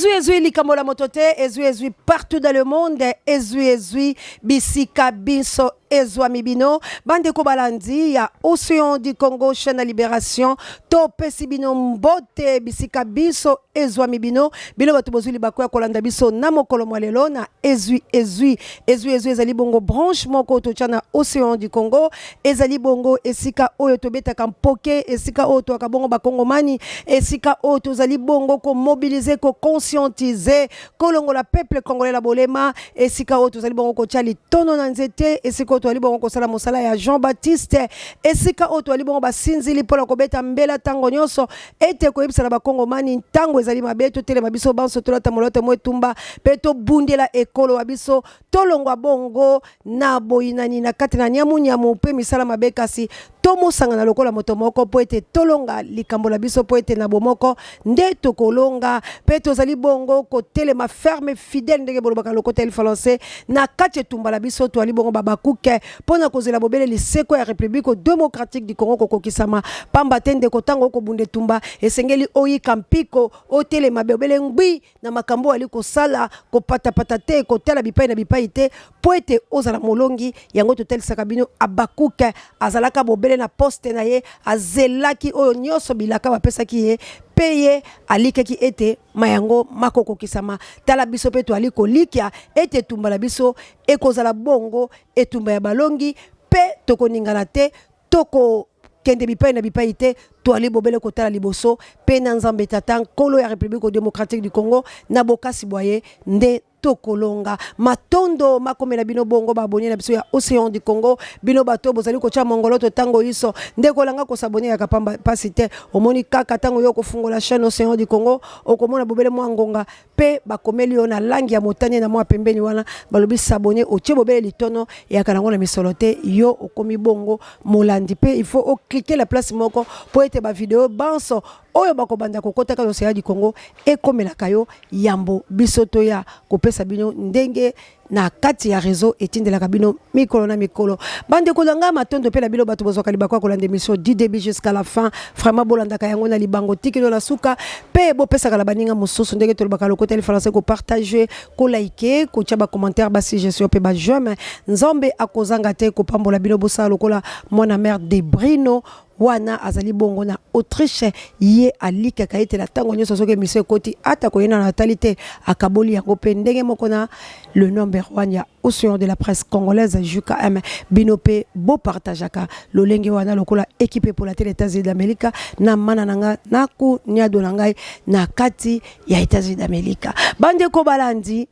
Ezwi ezwi likambo la moto te, ezwi ezwi partout dans le monde, ezwi ezwi bisika binso ezwami bino bandeko balandi ya Océan du Congo chaîne ya Libération, topesi bino mbote bisika binso ezwami bino, bino bato bozwi libaku ya kolanda biso na mokolo mwa lelo na ezwi ezwi. Ezwi ezwi ezali bongo branche moko totya na Océan du Congo, ezali bongo esika oyo tobetaka mpoke, esika oyo toyaka bongo bakongomani, esika oyo tozali bongo komobilize, koconscientize, kolongola peuple congolais na bolema, esika oyo tozali bongo kotya litono na nzete, esika oyo tozali bongo kosala mosala ya Jean Baptiste, esika oyo tozali bongo basinzili mpo na kobeta mbela ntango nyonso ete koyebisa na bakongomani ntango ezali mabe, totelema biso banso, tolata molato mwa etumba mpe tobundela ekolo wa biso, tolongwa bongo na boyinani na kati na nyamunyamu mpe misala mabe, kasi tomosangana lokola moto moko mpo ete tolonga likambo la biso, mpo ete na bomoko nde tokolonga. Mpe tozali bongo kotelema ferme, fidèle, ndenge bolobaka lokota ya lifalanse, na kati etumba la biso. Toali bongo babakuke mpo na kozela bobele liseko ya Republique democratique du Congo kokokisama. Pamba te ndeko, ntango okobunda etumba, esengeli oyika mpiko, otelema bobele ngwi na makambo oyo ali kosala, kopatapata te, kotala bipai na bipai te, mpo ete ozala molongi. Yango totalisaka bino Habakuk azalaka bobele na poste na ye, azelaki oyo nyonso bilaka bapesaki ye, mpe ye alikaki ete ma yango makokokisama. Tala biso mpe toali kolikia ete etumba na biso ekozala bongo etumba ya balongi, mpe tokoningana te, tokokende bipai na bipai te, toali bobele kotala liboso mpe na Nzambe Tata Nkolo ya Republique democratique du Congo, na bokasi bwa ye nde tokolonga. Matondo makomela bino bongo baabone na biso ya Ocean du Congo, bino bato bozali kotya mongoloto ntango iso. Ndeko langa kosabone yaka pamba pasi te, omoni kaka ntango yo kofungola chaîne Ocean du Congo, okomona bobele mwa ngonga pe bakomeli yo na langi ya motane na mwa pembeni wana balobi s'abonner, otie bobele litono eyaka nango na misolo te, yo okomi bongo molandi. Pe il faut ocliquer la place moko po ete ba video banso oyo bakobanda kokotaka na Océan du Congo ekomelaka yo yambo biso toya kopesa bino ndenge na kati ya réseau etindelaka bino mikolo na mikolo. Bandeko na ngai, matondo mpe na bino bato bozwaka libaku ya kolanda émission du début jusqu'à la fin. Vraiment bolandaka yango na libango tikino na suka, mpe bopesaka na baninga mosusu, ndenge tolobaka lokota ya français, kopartage, kolike, kotia bacommentaire, basuggestion mpe baj'aime. Nzambe akozanga te kopambola bino. Bosala lokola mwana mare de Brino wana azali bongo na Autriche, ye alikaka ete na ntango nyonso soki émission ekoti, ata koyena na atali te, akaboli yango. Mpe ndenge moko na le number one ya Océan de la presse congolaise JKM, bino mpe bopartageaka lolenge wana lokola équipe epola te na États-Unis d'Amérique, na mana na nga na kuniado na ngai na kati ya États-Unis d'Amérique. Bandeko balandi,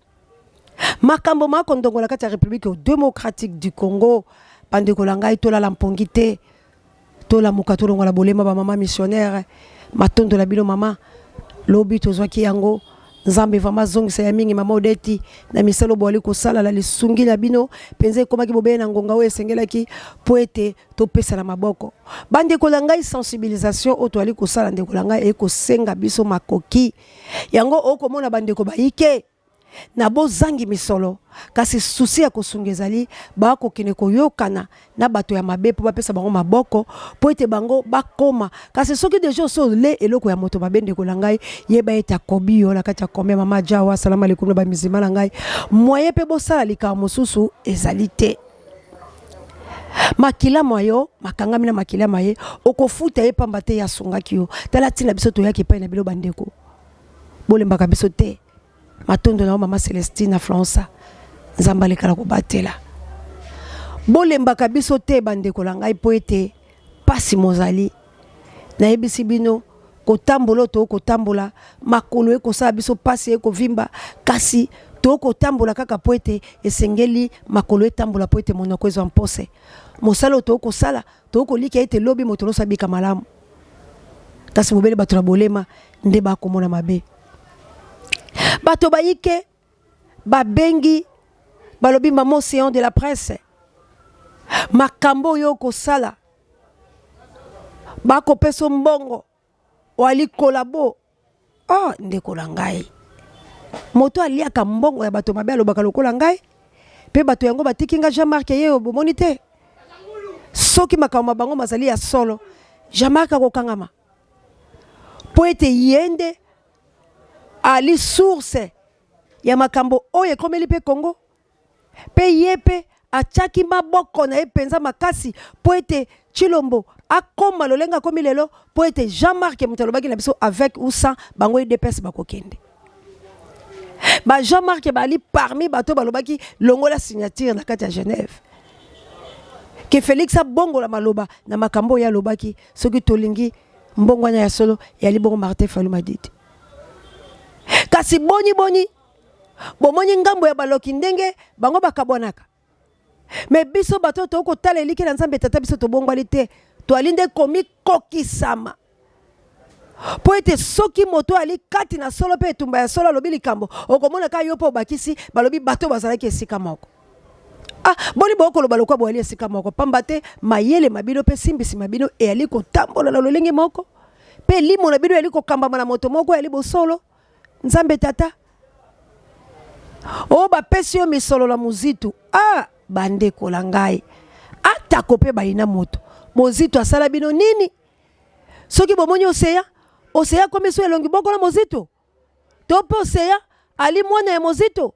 makambo makondongola kati ya République démocratique du Congo, bandeko na ngai, tolala mpongi te, tolamuka, tolongola bolema. Bamama missionnaire, matondo na bino. Mama, lobi tozwaki yango, Nzambe vraiment azongisa ya mingi. Mama Odeti, na misala boali kosala na lisungi na bino mpenza ekomaki bobele na ngonga oyo esengelaki mpo ete topesana maboko. Bandeko na ngai, sensibilisation oyo toali kosala, ndeko na ngai, ekosenga biso makoki yango. Okomona bandeko bayike na bozangi misolo, kasi susi ya kosunga ezali, bakokende koyokana na bato ya mabe mpo bapesa bango maboko mpo ete bango bakoma. Kasi soki deja osi ole eloko ya moto mabe, ndeko na ngai, yeba ete akobi yo na kati ya komia. Mama Jawa, salamu alaikum na bamizima na ngai. Moye mpe bosala likambo mosusu ezali te. Makila mwa yo makangami na makila ma ye, okofuta ye pamba te ye asungaki yo. Tala ntina biso toyaki epai na bino bandeko, bolembaka biso te. Matondo na yo mama Celestine na Flansa, Nzambe alekala kobatela. Bolembaka biso te bandeko na ngai, mpo ete pasi mozali. Nayebisi bino, kotambola oyo tokotambola, makolo ekosala biso pasi, ekovimba, kasi tokotambola kaka mpo ete esengeli makolo etambola, mpo ete monoko ezwa mpose. Mosala oyo tokosala, tokolikia ete lobi moto nyonso abika malamu, kasi bobele bato na bolema nde bakomona mabe. Bato bayike babengi, balobi: "Mama Océan de la presse, makambo oyo okosala, bakopesa mbongo, oali kolabo." Oh, ndeko na ngai, moto aliaka mbongo ya bato mabe alobaka lokola ngai, mpe bato yango batiki nga Jean-Marc ye oyo bomoni te. Soki makambo ma bango mazali ya solo, Jean-Marc akokangama, mpo ete ye nde Ali source ya makambo oyo ekomeli mpe Congo mpe ye mpe atiaki maboko na ye mpenza makasi mpo ete Tshilombo akoma lolenge akomi lelo mpo ete Jean-Marc moto alobaki na biso avec ou sans bango UDPS bakokende. Ba Jean-Marc bali parmi bato balobaki longola signature na kati ya Genève. Ke Felix abongola maloba na makambo oyo alobaki soki tolingi mbongwana ya solo yali bongo Martin Fayulu Madidi. Kasi boni boni bomoni ngambo ya baloki ndenge bango bakabwanaka me biso bato oyo tokoki kotala eliki na Nzambe Tata biso tobongwani te, toali nde komikokisama mpo ete soki moto ali kati na solo mpe etumba ya solo alobi likambo, okomona kaka yo mpe obakisi, balobi bato bazalaki esika moko. Ah, boni bokoloba lokola boyali esika moko, pamba te mayele ma bino mpe simbisi ma bino eyali kotambola na lolenge moko, mpe elimo na bino eyali kokambama na moto moko eyali bosolo, Nzambe Tata. O bapesi yo misolo na mozitu. Ah, bandeko na ngai, atako mpe bayina moto, mozitu asala bino nini? Soki bomoni Oseya, Oseya akomi so elongi moko na mozitu, to mpe Oseya ali mwana ya mozitu.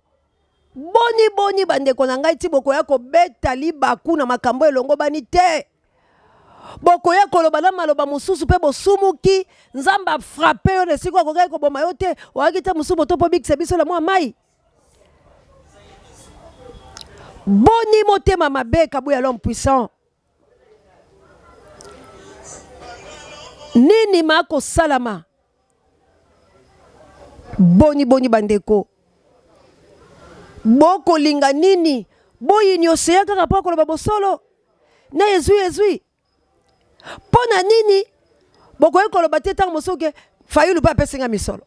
Boni boni bandeko na ngai, ti bokoya kobeta libaku na makambo elongobani te. Bokoya koloba na maloba mosusu mpe bosumuki. Nzambe afrape yo na esika akokaki koboma yo te, oyaki te mosusu moto mpo obikisa biso na mwa mai. Boni motema mabe Kabuya l'homme puissant. Nini makosalama? Boni boni bandeko, bokolinga nini? Boyini oseya kaka mpo akoloba bosolo na ezwi ezwi. Mpo na nini bokoki koloba te ntango mosusu ke Fayulu mpe apesi nga misolo?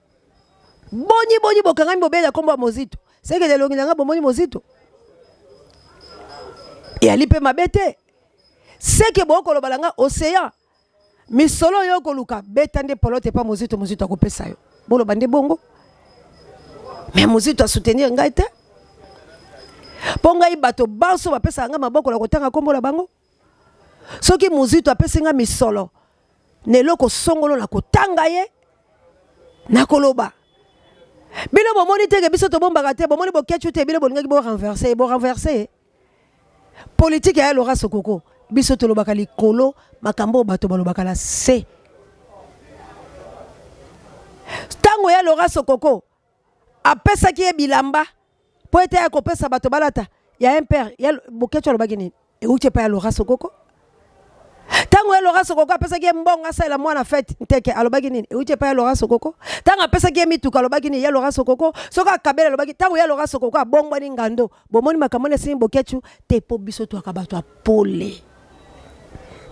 Boni boni bokangami bobela nkombo ya Mozito, sekele elongi na nga bomoni Mozito eyali mpe mabe te, seke bokoloba na nga oseya Misolo oyo okoluka beta nde polote epa Mozito, Mozito akopesa yo. Boloba nde bongo. Mais Mozito a soutenir ngai te. Mpo ngai bato banso bapesaka ngai maboko na kotanga nkombo na bango. Soki Mozito apesi ngai misolo na eloko songolo na kotanga ye na koloba bino bomoni te ke biso tobombaka te, bomoni Boketshu te, bino bolingaki bo renverser ye, bo renverser ye. Politique ya Laura Sokoko, biso tolobaka likolo makambo oyo bato balobaka na se. Ntango ya Laura Sokoko apesaki ye bilamba mpo ete ya kopesa bato balata ya MPR, ya Boketshu alobaki nini? Euti epai ya Laura Sokoko. Ntango ye Laura Sokoko apesaki ye mbongo asalela mwana fete nteke, alobaki nini? Euti epai ya Laura Sokoko. Ntango apesaki ye mituka alobaki nini? Ya Laura Sokoko. Soki akabela alobaki, ntango ya Laura Sokoko abongwani ngando, bomoni makambo wana esengi Boketshu te, mpo biso twaka bato ya pole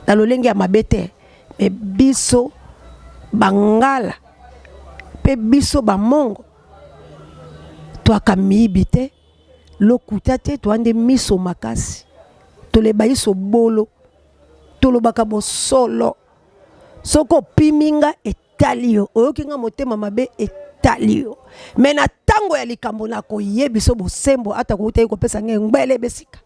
na lolenge ya mabe te, me biso bangala mpe biso bamongo twaka miyibi te, lokuta te, toa nde miso makasi, toleba iso bolo, tolobaka bosolo. Soki opimi nga etali yo, oyoki nga motema mabe etali yo, me na ntango ya likambo nakoyebiso bosembo, ata koutaki kopesa ngai ngbele besika.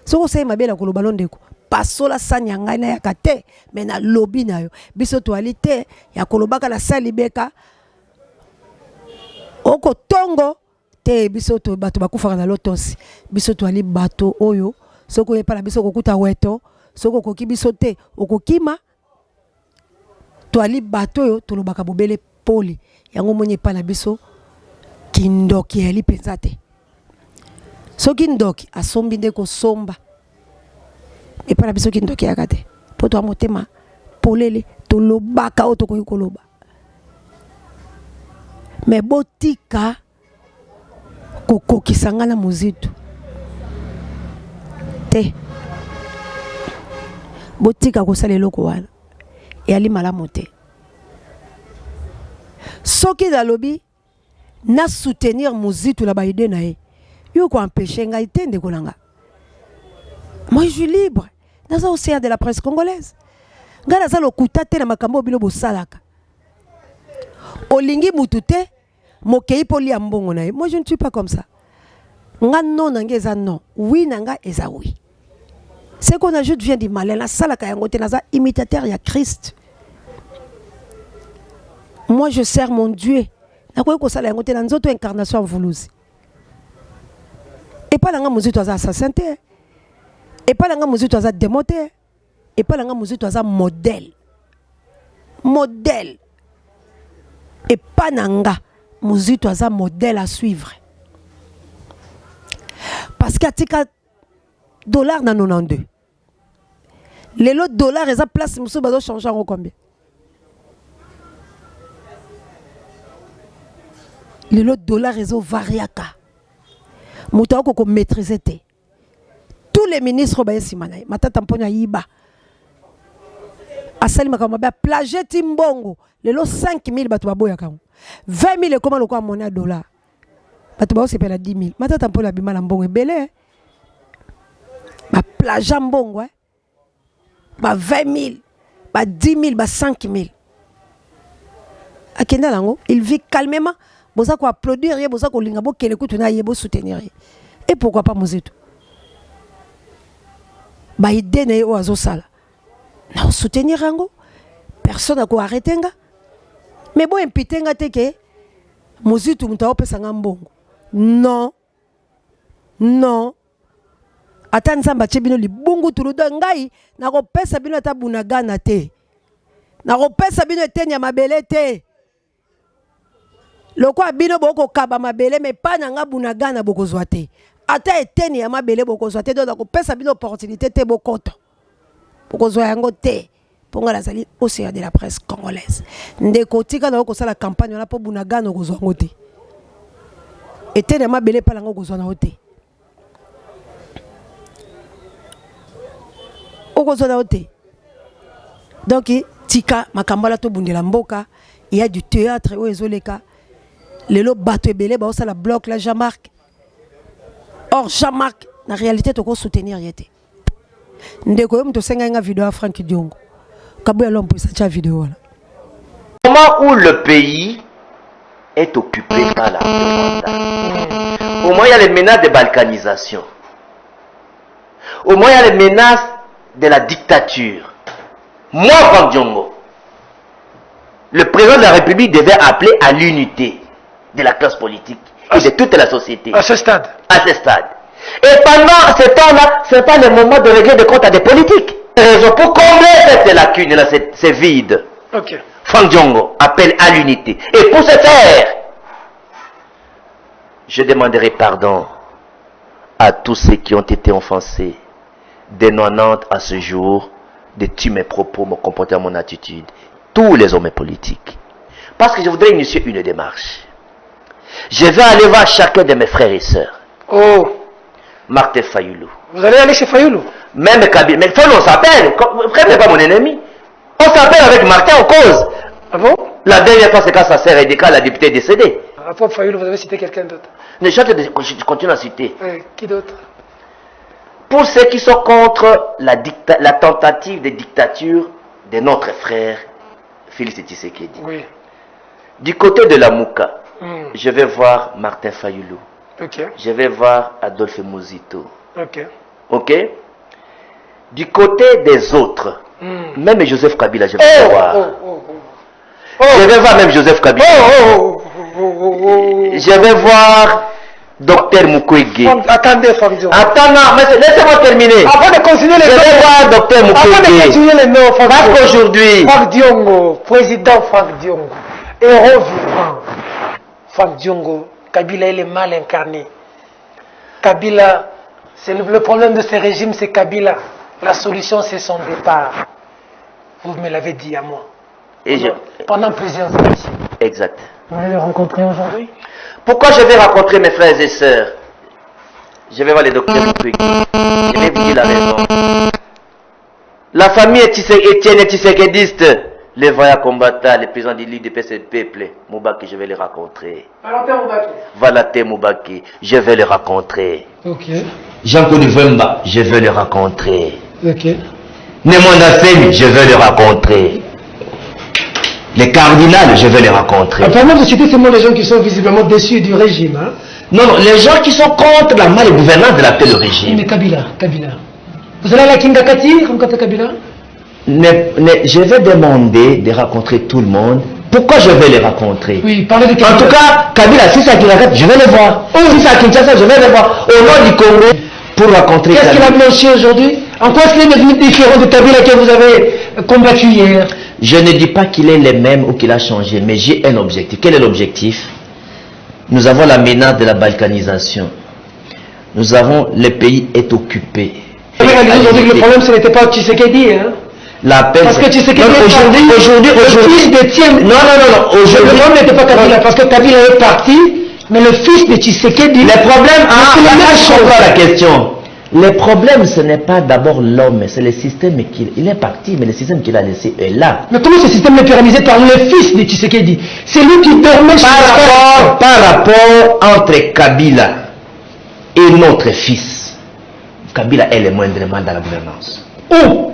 Soki osali mabe na koloba no ndeko, pasola sani ya ngai nayaka te, me nalobi na yo. Biso toali te ya kolobaka na sali beka okotongo te. Biso to bato bakufaka na lotosi, biso toali bato oyo soki oye epai na biso okokuta weto, soki okoki biso te okokima. Toali bato oyo tolobaka bobele pole, yango omoni epai na biso kindoki eyali mpenza te. Soki ndoki asombi nde kosomba, epai na biso kindoki eyaka te, mpo toa motema polele, tolobaka oyo tokoki koloba. Me botika kokokisa ngai na Mozito te, botika kosala eloko wana, eyali malamu te. Soki nalobi na soutenir Mozito na ba idée na ye, yo ko empêcher ngai te ndeko na nga. Moi je suis libre, naza océan de la presse congolaise. Ngai naza lokuta te na makambo oyo bino bosalaka. Olingi mutu te, mokei mpo lia mbongo na ye. Moi je ne suis pas comme ça. Nga non na nga eza non, oui na nga eza oui. Ce qu'on ajoute vient du malin. Nasalaka yango te, naza imitateur ya Christ. Moi je sers mon Dieu. Nakoki kosala yango te na nzoto incarnation ya mvuluzi. Epai na nga Muzito aza assassin te. Epai na nga Muzito aza démon te. Epai na nga Muzito aza modèle. Modèle. Epai na nga Muzito aza modèle à suivre. Parce que atika dollar na 92. Lelo dollar eza place mosusu bazo changer yango combien? Lelo dollar ezo variaka. Moto akoki ko maîtriser te. Tous les ministres baye nsima na ye. Matata Mponyo ayiba. Asali makambo mabe, aplagie ti mbongo. Lelo 5000 bato baboyaka yango. 20000 ekoma lokola monnaie ya dollar. Bato baosepela 10000. Matata Mponyo abima na mbongo ebele. Ba plagia mbongo eh. Ba 20000, ba 10000, ba 5000. Akenda nango, il vit calmement. Boza ko applaudir ye, boza kolinga bokende kutu na ye, bo soutenir ye. Et pourquoi pas Muzito? Ba idée na ye oyo azosala. Na soutenir yango. Personne ako arrêter nga. Mais bo imputer nga te ke Muzito mutu aopesa nga mbongo. Non. Non. Ata Nzambe atie bino libungutulu do ngai nakopesa bino ata bunagana te. Nakopesa bino eteni ya mabele te. Lokola bino bokokaba mabele me pa na nga bunagana bokozwa te. Ata eteni ya mabele bokozwa te donc nakopesa bino opportunité te bokota. Bokozwa yango te. Mpo ngai nazali océan de la presse congolaise. Ndeko tika na yo kosala campagne wana mpo bunagana okozwa yango te. Eteni ya mabele epai na nga okozwa na yo te. Okozwa na yo te. Donc tika makambo wana tobundela mboka. Il y a du théâtre oyo ezoleka. Lelo bato ebele baosala bloc la Jean-Marc. Or Jean-Marc na réalité toko soutenir ye te. Ndeko yo moto osengai nga video ya Franck Diongo. Kabuya Lompo tia video wana. Moment où le pays est occupé par la Rwanda, au moment où il y a les menaces de balkanisation, au moment où il y a les menaces de la dictature, moi, Franck Diongo, le président de la République devait appeler à l'unité de la classe politique et de toute la société. À ce stade. À ce stade. Et pendant ce temps-là, ce n'est pas le moment de régler des comptes à des politiques. Raison pour combler cette lacune-là, ce vide. Ok. Franck Diongo appelle à l'unité. Et pour ce faire, je demanderai pardon à tous ceux qui ont été offensés de 90 à ce jour, de tous mes propos, mon comportement, mon attitude, tous les hommes politiques. Parce que je voudrais initier une démarche. Je vais aller voir chacun de mes frères et sœurs. Oh. Martin Fayulu. Vous allez aller chez Fayulu? Même Kabila. Mais Fayulu, on s'appelle. Frère n'est pas mon ennemi. On s'appelle avec Martin en cause. Ah bon? La dernière fois, c'est quand sa sœur Edeka, la députée, est décédée. À propos de Fayulu, vous avez cité quelqu'un d'autre? Mais je continue à citer. Oui, qui d'autre? Pour ceux qui sont contre la tentative de dictature de notre frère Félix Tshisekedi. Oui. Du côté de la Mouka, je vais voir Martin Fayulu. Ok. Je vais voir Adolphe Muzito. Ok. Ok. Du côté des autres, même Joseph Kabila, je vais oh, voir. Oh, oh, oh. Je vais voir même Joseph Kabila. Oh, oh, oh, oh, oh, oh. Je vais voir Docteur Mukwege. Attendez, Franck Diongo. Attends, non, mais laissez-moi terminer. Avant de continuer les Je vais noms. voir Docteur Avant de Mukwege. continuer les noms, Franck Parce Diongo. qu'aujourd'hui, Franck Diongo, président Franck Diongo, héros vivant. Franck Diongo, Kabila est le mal incarné. Kabila, c'est le problème de ce régime, c'est Kabila. La solution, c'est son départ. Vous me l'avez dit à moi. Et je... Pendant plusieurs années. Exact. Vous allez le rencontrer aujourd'hui? Pourquoi je vais rencontrer mes frères et sœurs? Je vais voir les docteurs Mukwege. Je vais vous dire la raison. La famille Etienne Tshisekediste, les vaillants combattants, les présidents de l'U D P S peuple, Mubake, je vais les rencontrer. Valentin Mubake. Valentin Mubake, je vais les rencontrer. Ok. Jean-Claude Vemba, je vais le rencontrer. Ok. Ne Muanda Nsemi, je vais le rencontrer. Les cardinals, je vais les rencontrer. Apparemment, vous citez seulement les gens qui sont visiblement déçus du régime. Hein? Non, non, les gens qui sont contre la malgouvernance de l'actuel régime. Mais Kabila, Kabila. Vous allez à la Kingakati, rencontrer Kabila? Je vais demander de rencontrer tout le monde. Pourquoi je vais les rencontrer? Oui, parlez de En Kabila. tout cas, Kabila, si c'est à Kinshasa, je vais le voir. Si c'est à Kinshasa, je vais le voir. Au nom du Congo, pour rencontrer Qu'est-ce qu'il a Kabila. blanchi aujourd'hui? En quoi est-ce qu'il est devenu différent de Kabila que vous avez combattu hier? Je ne dis pas qu'il est le même ou qu'il a changé, mais j'ai un objectif. Quel est l'objectif? Nous avons la menace de la balkanisation. Nous avons, le pays est occupé. Vous avez réalisé aujourd'hui que le problème, ce n'était pas Tshisekedi, hein? L'appel. Parce que Tshisekedi Non, est aujourd'hui, parti, aujourd'hui, le aujourd'hui. fils d'Étienne. Non, non, non, non, Le aujourd'hui. problème n'était pas Kabila, parce que Kabila est parti, mais le fils de Tshisekedi. Le problème, ah, c'est la là, même je comprends chose. la question. Le problème, ce n'est pas d'abord l'homme, c'est le système qu'il, il est parti, mais le système qu'il a laissé est là. Mais comment ce système est pérennisé par le fils de Tshisekedi? C'est lui qui dormait chez Par le rapport entre Kabila et notre fils, Kabila est le moindrement dans la gouvernance. Oh!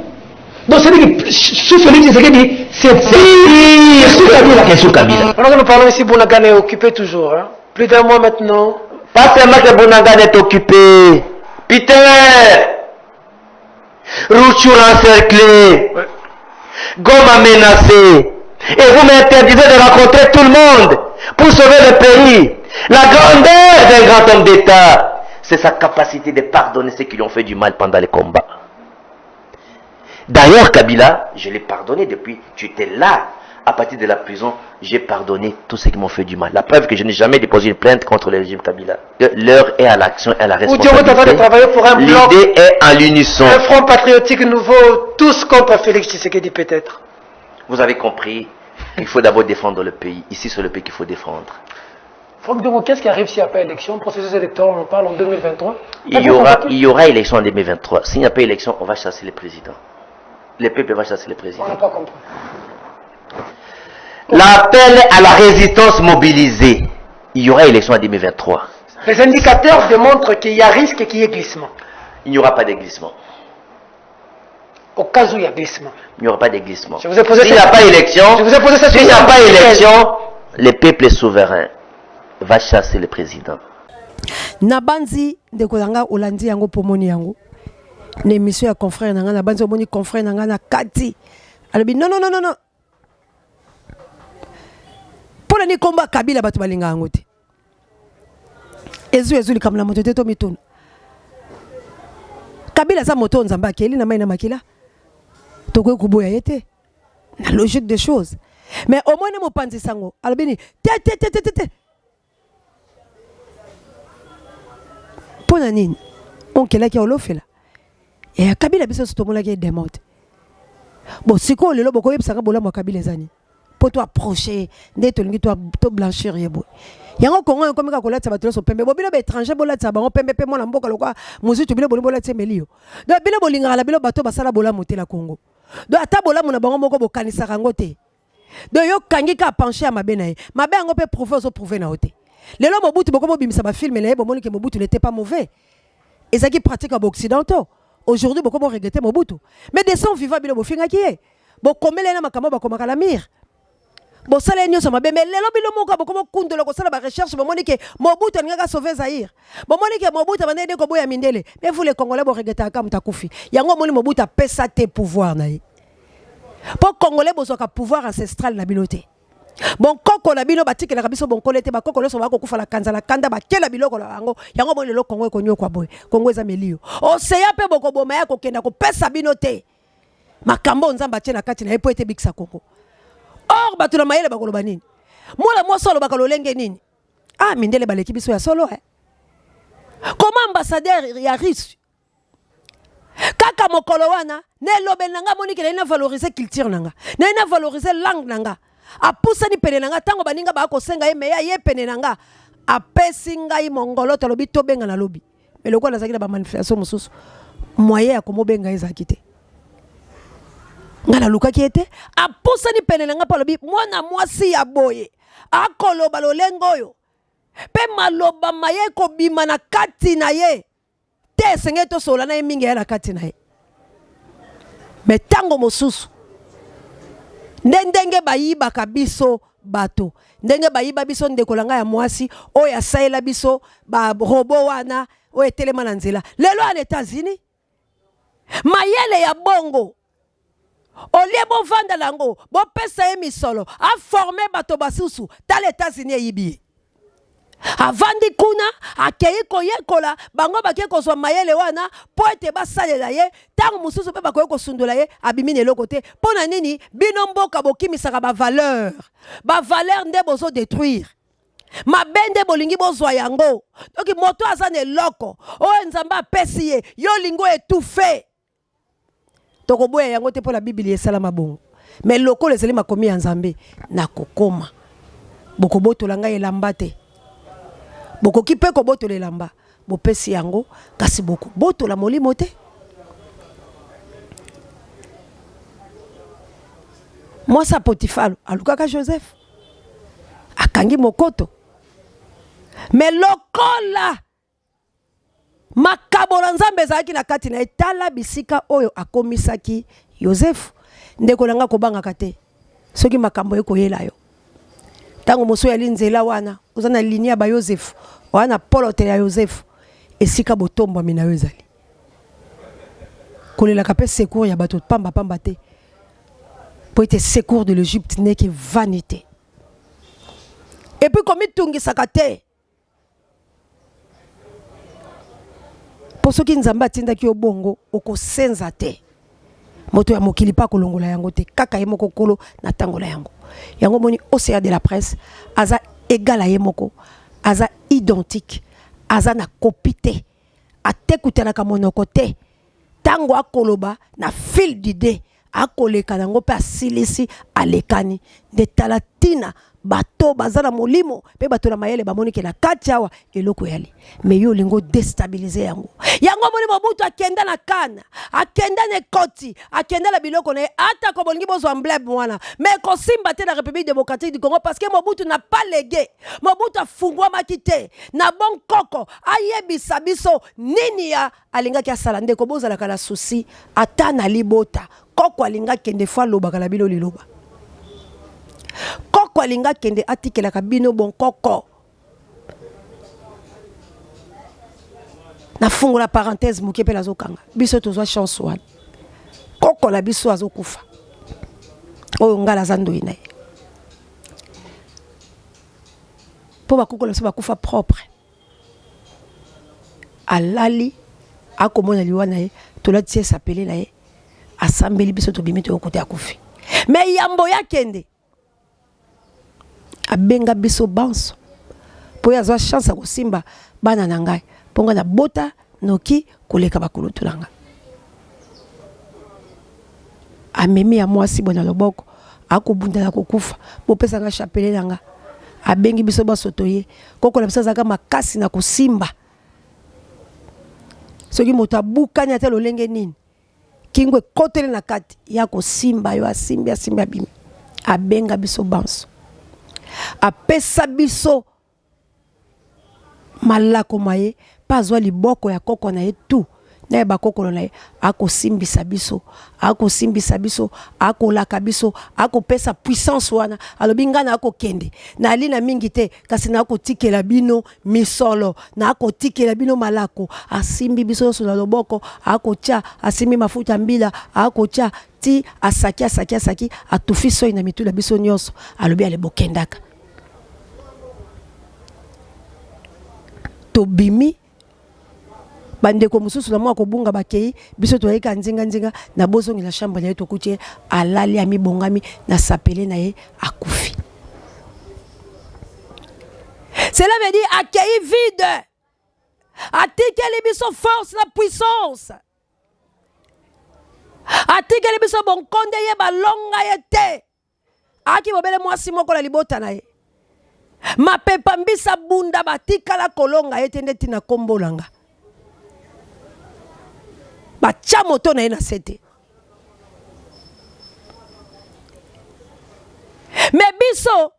Donc c'est-à-dire que sous Félix Tshisekedi, c'est pire sous Kabila. Que sous Kabila. Alors que nous parlons ici, Bunagana est occupé toujours. Hein? Plus d'un mois maintenant. Pas seulement que Bunagana est occupé. Peter! Rutshuru encerclé. Ouais. Goma menacé. Et vous m'interdisez de rencontrer tout le monde pour sauver le pays. La grandeur d'un grand homme d'État, c'est sa capacité de pardonner ceux qui lui ont fait du mal pendant les combats. D'ailleurs, Kabila, je l'ai pardonné depuis. Tu étais là. À partir de la prison, j'ai pardonné tous ceux qui m'ont fait du mal. La preuve que je n'ai jamais déposé une plainte contre le régime Kabila. L'heure est à l'action et à la Ou Diongo est en train de responsabilité. travailler pour un bloc, L'idée est à l'unisson. un front patriotique nouveau, tous contre Félix Tshisekedi peut-être. Vous avez compris, il faut d'abord défendre le pays. Ici, c'est le pays qu'il faut défendre. Franck Diongo, qu'est-ce qui arrive s'il n'y a pas élection? Processus électoral, on en parle en 2023. Il y aura élection en 2023. S'il n'y a pas élection, on va chasser le président. Le peuple va chasser le président. On n'a pas compris. L'appel à la résistance mobilisée. Il y aura élection en 2023. Les indicateurs démontrent qu'il y a risque et qu'il y ait glissement. Il n'y aura pas de glissement. Au cas où il y a glissement. Il n'y aura pas de glissement. Je vous ai posé S'il n'y a cette- pas élection, Je vous ai posé cette s'il n'y a question. pas élection, le peuple souverain va chasser le président. Nabanzi ndeko nanga olandi yango pomoni yango. Na émission ya confrère nanga nabanzi omoni confrère nanga na kati. Alobi non non non non non. Pona ni komba Kabila bato balinga yango te. Ezu ezu likambo na moto te to mituna. Kabila za moto nzamba akeli na mai na makila. Tokoki koboya ye te. Na logique des choses. Mais au moins na mopanzi sango alobi ni te te te te te te. Pona nini? Onkelaki olofela. Ya Kabila biso tomonaki démonte. Bon sikoyo lelo bokoyebisaka bolamu ya Kabila eza nini? Po to approcher nde tolingi to blanchir ye boye. Yango Congo ekomi kaka kolatisa bato nyonso pembe. Bo bino ba étranger bolatisa bango pembe pe mwana mboka lokwa mosusu bino bolingi bolatisa emeli yo. Donc bino bolingaka na bino bato basala bolamu te la Congo. Donc ata bolamu na bango moko bokanisaka yango te. Donc yo kangi ka pencher ya mabe na ye. Mabe yango pe prouver ozo prouver na yo te. Lelo Mobutu boko bobimisa ba film na ye bomoni ke Mobutu n'était pas mauvais. Ezaki pratique ya ba occidentaux. Aujourd'hui boko bo regretter Mobutu. Mais des sons vivants bino bofingaki ye. Bokomela ye na makambo bakomaka la mire. Bosala ye nyonso mabe, mais lelo bino moko boko bokundola kosala ba recherche, bomoni ke Mobutu alingaka sauver Zaïre. Bomoni ke Mobutu abandaki nde koboya mindele. Mais vous les Congolais bo regrettaka moto akufi. Yango omoni Mobutu apesa te pouvoir na ye. Po Congolais bozwaka pouvoir ancestral na bino te. Bonkoko na bino batikelaka biso bonkole te, bakoko nyonso bakokufa na kanza na kanda, bakela biloko na bango. Yango omoni lelo Congo ekonyokwa boye. Congo eza melio. Oseya pe bokoboma ya kokenda kopesa bino te. Makambo Nzambe atie na kati na ye po ete bikisa Congo. Or bato na mayele bakoloba nini? Mwana mwasi alobaka lolenge nini? Ah, mindele baleki biso ya solo, eh. Comment ambassadeur ya Russie kaka mokolo wana na elobeli na nga amoniki naye na valoriser culture na nga, naye na valoriser langue na nga. Apusani pene na nga ntango baninga baya kosenga ye, me ye aye pene na nga apesi ngai mongolo tolobi tobenga na lobi. Mais lokola nazalaki na ba manifestation mosusu, moyen ya komobenga ezalaki te. Nga nalukaki ye te, apusani pene na nga mpo alobi mwana mwasi ya boye akoloba lolenge oyo mpe maloba maye kobima na kati na ye te, esengeli tosola na ye mingi ya na kati na ye. Me ntango mosusu nde ndenge bayibaka biso bato, ndenge bayiba biso ndeko na ngai ya mwasi oyo asalela biso ba robot wana oyo etelema na nzela lelo ya na États-Unis. Mayele ya bongo Olie bovanda na yango, bopesa ye misolo, aforme bato basusu. Tala Etats-Unis eyibi ye. Avandi kuna, akei koyekola, bango bakei kozwa mayele wana mpo ete basalela ye. Ntango mosusu mpe bakoki kosundola ye, abimi na eloko te. Mpo na nini bino mboka bokimisaka ba valeur? Ba valeur nde bozo detruire. Mabe nde bolingi bozwa yango. Donc moto aza na eloko oyo Nzambe apesi ye, yo olingi o étouffer. Tokoboya yango te mpo na Biblia esalama bongo. Mais lokola ezali makomi ya Nzambe, nakokoma. Bokobotola ngai elamba te. Bokoki mpe kobotola elamba, bopesi yango, kasi bokobotola molimo te. Mwasi ya Potifalo alukaka Joseph, akangi mokoto. Mais lokola Makabo na Nzambe ezalaki na kati na ye. Tala bisika oyo akomisaki Yozefu. Ndeko na ngai, kobangaka te soki makambo ekoyela yo. Ntango mosusu oyali nzela wana, oza na linie ya bayozefu, oza na polote ya Yozefu, esika botombwami na yo ezali. Kolelaka mpe secours ya bato pamba pamba te, mpo ete secours de l'Egypte n'est que vanité. Et puis komitungisaka te. Mpo soki Nzambe atindaki yo bongo, okosenza te. Moto ya mokili mpe akolongola yango te, kaka ye moko Nkolo na ntango na yango. Yango omoni Océan de la presse aza egal a ye moko, aza identique, aza na copie te, atekutanaka monoko te. Ntango akoloba na fil d'idée akoleka na yango mpe asilisi alekani. Nde tala ntina bato baza na molimo mpe bato na mayele bamoni ke na kati awa eloko eyali, me yo olingi odestabilize yango. Yango omoni Mobutu akenda na Kana, akenda na ekoti, akenda na biloko na ye, atako bolingi bozwa emblème wana, me ekosimba te na République démocratique du Congo parce que Mobutu n'a pas légué. Mobutu afungwamaki te na bonkoko ayebisa biso nini ya alingaki asala. Ndeko, bozalaka na souci ata na libota. Koko alinga kende fo alobaka na bino liloba. Koko alinga kende atikelaka bino bonkoko. Nafungola parenthèse moke mpe nazokanga. Biso tozwa chance wana. Koko na biso azokufa. Oyo ngala aza ndoyi na ye. Mpo bakoko na biso bakufa propre. Alali akomona liwa na ye, tolatisi ye sapele na ye, asambeli biso tobimi toyokuta akufi. Me yambo ya kende abenga biso banso mpo ye azwa chance ya kosimba bana na ngai mpo ngai nabota noki koleka bakulutu na ngai. Amemi ya mwasi boye na loboko, akobunda na kokufa, bopesa nga chapelet na nga. Abengi biso banso toye. Koko na biso azalaka makasi na kosimba. Soki moto abukani ata lolenge nini, kingo ekoteli na kati, ya kosimba yo, asimbi, asimbi, abimi. Abenga biso banso, apesa biso malako ma ye mpe azwa liboko ya koko na ye tu na ya bakokolo na ye, akosimbisa biso, akosimbisa biso, akolaka biso, akopesa puissance wana. Alobi ngai nakokende, nali na mingi te, kasi nakotikela bino misolo, nakotikela bino malako. Asimbi biso nyonso na loboko, akotia, asimbi mafuta mbila, akotia ti asaki, asaki, asaki, atufi soi na mitu na biso nyonso. Alobi ale bokendaka. Tobimi bandeko mosusu na mwa kobunga bakei, biso toyei ka nzinga nzinga na bozongi na chambre na ye, tokuti ye alali amibongami na sapele na ye, akufi. Cela veut dire akei vide, atikeli biso force na puissance, atikeli biso bonkonde, ye balonga ye te. Ayaki bobele mwasi moko na libota na ye. Mapepa mbisa bunda batikala kolonga ye te nde ntina kombo na nga. Batia moto na ye na se te. Me biso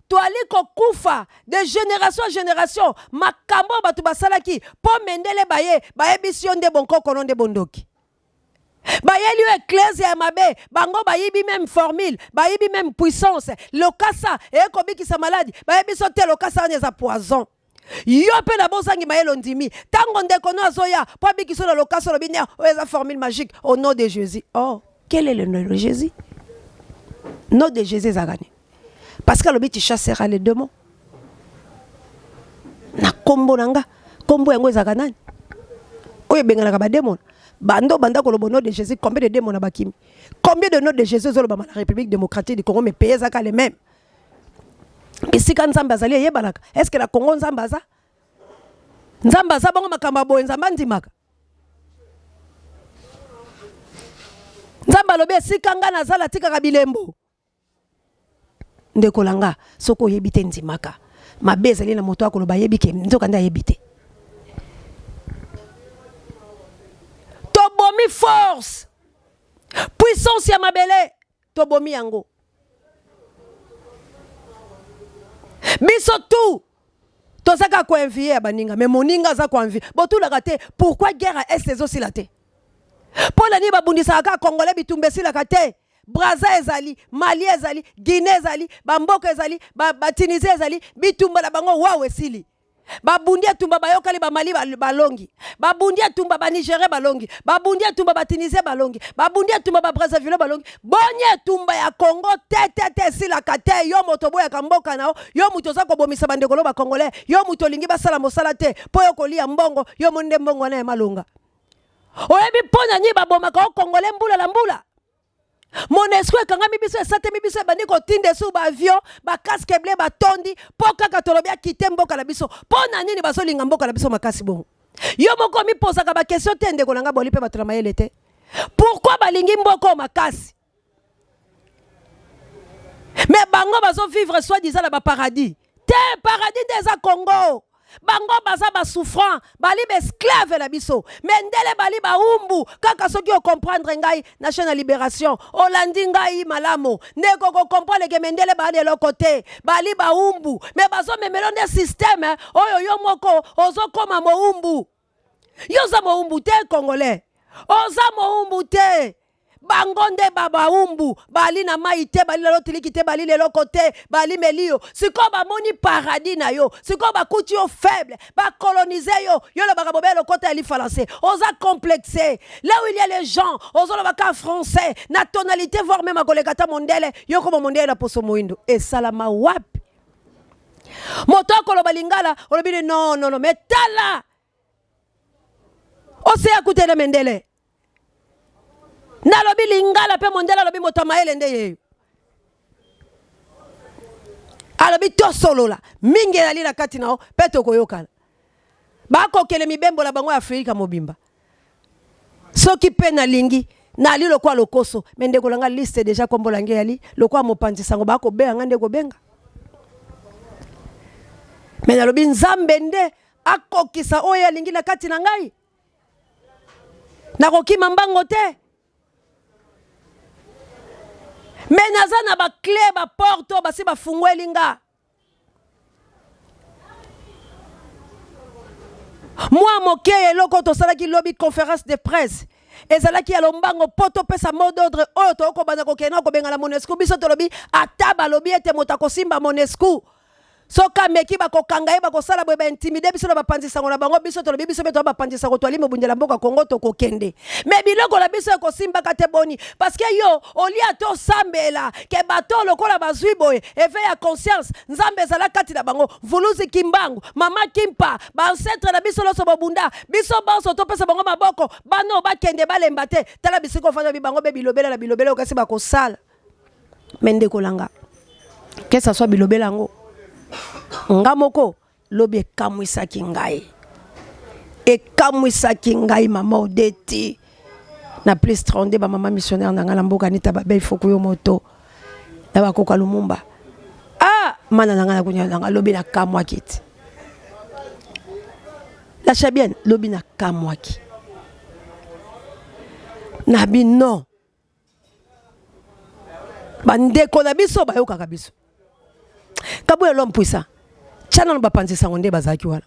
toali kokufa de generation en generation, makambo oyo bato basalaki mpo mendele baye bayebisi yo nde bonkoko no nde bondoki. Bayeli yo eklezia ya mabe, bango bayibi meme formule, bayibi meme puissance. Lokasa eye kobikisa maladi, bayebi biso te lokasa wana eza poison. Yo mpe na bozangi mayele ondimi ntango ndeko no azoya mpo abikisa na lokasa, olobi nia oyo eza formule magique au nom de Jésus. Oh. Quel est le nom de Jésus? Nom de Jésus ezalaka nini? Parce que alobi tu chasseras les démons. Na kombo na nga, kombo yango ezalaka nani? Oyo ebenganaka ba démons. Bando banda koloba nom de Jésus, combien de démons na bakimi? Combien de noms de Jésus ezolobama na République démocratique du Congo mais pays ezalaka les mêmes? Bisika Nzambe azali eyebanaka. Est-ce que na Congo Nzambe aza? Nzambe aza bongo makambo ya boye Nzambe andimaka? Nzambe alobi esika nga naza natikaka bilembo. Ndeko na nga, soki oyebi te ndimaka. Mabe ezali na moto akoloba ayebi ke nzoka nde ayebi te. Tobomi force, puissance ya mabele, tobomi yango. Biso tout toza kaka koenvie ya baninga, mais moninga aza koenvie. Botulaka te pourquoi guerre ya est ezosila te? Mpo na nini babundisaka kaka Congolais, bitumba esilaka te? Brazza ezali, Mali ezali, Guinée ezali, bamboka ezali, Batunisie ba ezali, bitumba na bango wao esili. Babundi etumba bayokani, ba Mali balongi, babundi etumba ba Nigeria balongi, babundi etumba ba Tunisie balongi, babundi etumba ba Brazzaville balongi. Boni etumba ya Congo te te te esilaka te. Yo moto oboyaka mboka na yo, yo moto oza kobomisa bandeko no ba Congolais, yo moto olingi basala mosala te mpo yo kolia mbongo, yo moni nde mbongo wana ya malonga. Oyebi mpo na nini babomaka o Congolais mbula na mbula? Monusco ekangami biso, esatemi biso, ebandi kotinda esu ba avion, ba casque bleu batondi mpo kaka tolobi akite mboka na biso. Mpo na nini bazolinga mboka na biso makasi bongo? Yo moko omipozaka ba question te, ndeko na nga, boli mpe bato na mayele te. Pourquoi balingi mboka oyo makasi? Mais bango bazo vivre soi disant na ba paradis. Te, paradis nde eza Congo. Bango baza ba souffrant, bali ba esclave na biso. Mais ndele bali ba umbu, kaka soki o comprendre ngai na chaîne ya Libération, olandi ngai malamu. Ndeko ko comprendre ke mendele ba eloko te, bali ba umbu, mais bazo memelo nde système oyo yo moko ozo koma moumbu. Yo oza moumbu te Congolais. Oza moumbu te. Bango nde ba baumbu, bali na mai te, bali na lotiliki te, bali leloko te, bali melio. Sikoyo bamoni paradis na yo, sikoyo bakuti yo faible, bakolonize yo. Yo olobaka bobele lokota ya lifalanse, oza complexe. Là où il y a les gens, ozolobaka français na tonalité, voire même akoleka ata mondele. Yo koma mondele na poso moindo, esalama wapi? Moto akoloba lingala, olobi ne non non non, mais tala oseya kutene mendele. Nalobi lingala mpe mondele alobi moto ya mayele nde yeyo. Alobi tosolola mingi ezali na kati na yo mpe tokoyokana. Bakokele mibembo na bango ya Afrika mobimba. Soki mpe nalingi nali lokola lokoso, me ndeko na nga liste deja kombo na ngai yali lokola mopanzi sango, bakobenga nga nde kobenga. Me nalobi Nzambe nde akokisa oyo alingi na kati na ngai. Nakokima mbango te. Me naza na ba clé ba porte oyo basi bafungweli nga. Mwa moke eloko tosalaki lobi conférence de presse ezalaki ya lombango mpo topesa mot d'ordre oyo tokobanda kokende na kobengana Monusco. Biso tolobi ata balobi ete moto akosimba Monusco soki ameki bakokanga ye, bakosala boye, baintimide biso na bapanzi sango na bango. Biso tolobi biso mpe toya bapanzi sango, toali mobundela mboka Kongo, tokokende me biloko na biso ekosimbaka te. Boni parce que yo olia tosambela ke bato lokola bazwi boye éveil ya conscience, Nzambe ezala kati na bango. Vuluzi Kimbangu, mama Kimpa, baancetre na biso nyonso bobunda, biso banso topesa bango maboko, bano bakende balemba te. Tala bisika ofanda bi bango be bilobela na bilobela okasi bakosala. Me ndeko na nga, que ça soit bilobela yango nga moko lobi ekamwisaki ngai, ekamwisaki ngai mama Odeti na plus 32 ba mama missionnaire na ngai na mboka Anita Babel Fokuyo moto na bakoka Lumumba. Ah, mana na ngai na kunya na ngai lobi na kamwaki ti la Chabienne lobi na kamwaki na bino. Bandeko na biso bayokaka biso. Kabuya l'homme puissant, tya nano bapanzi sango nde bazalaki wana.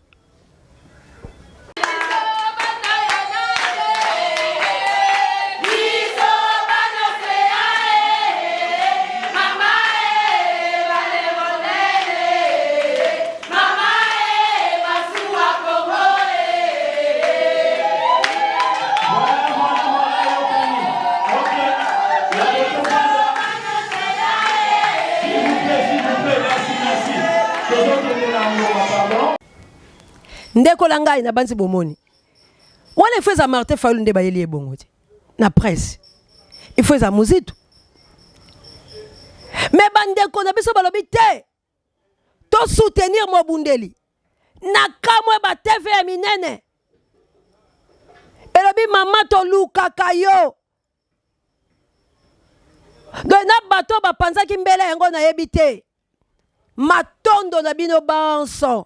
Ndeko na ngai nabanzi bomoni wana, il faut eza Martin Fayulu nde bayeli ye bongo te na presse, il faut eza Muzitu. Me bandeko na biso balobi te tosoutenir mobundeli na kamwe. Ba TV ya minene elobi: "Mama, tolukaka yo." Donc na bato bapanzaki mbele yango, nayebi te. Matondo na bino banso.